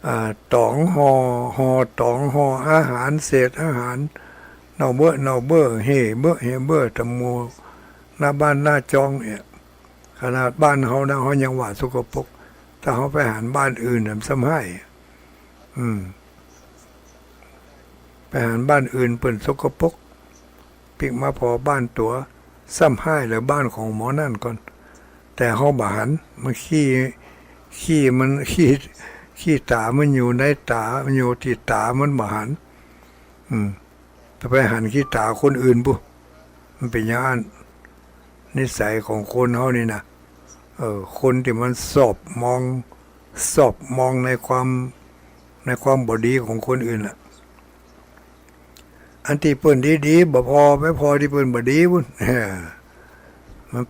อ่า ต๋องห่อ ห่อต๋องห่ออาหาร เศษอาหาร เน่าเบ้อเน่าเบ้อ เฮ่เบ้อเฮ่เบ้อ ตะหมู่หน้าบ้านหน้าจองเนี่ย ขนาดบ้านเฮานะ เฮายังว่าสกปรก ถ้าเฮาไปหันบ้านอื่นน่ะ มันซ้ำฮ้าย อืม ไปหันบ้านอื่นเปิ้นสกปรก ปิ๊กมาผ่อบ้านตั๋ว ซ้ำฮ้ายเหลือบ้านของหมอนั่นก่อน แต่เฮาบ่หัน มันขี้ ขี้มัน ขี้ ขี้ต๋ามันอยู่ในต๋า มันอยู่ตี้ต๋า มันบ่หัน อืม แต่ไปหันขี้ต๋าคนอื่นปุ้น มันเป๋นอย่างอั้น นิสัยของคนเฮานี่นะ เออ คนตี้มันสอบมอง สอบมองในความ ในความบ่ดีของคนอื่นน่ะ อันตี้เปิ้นดีๆ บ่ผ่อ ไปผ่อตี้เปิ้นบ่ดีปุ้น เออ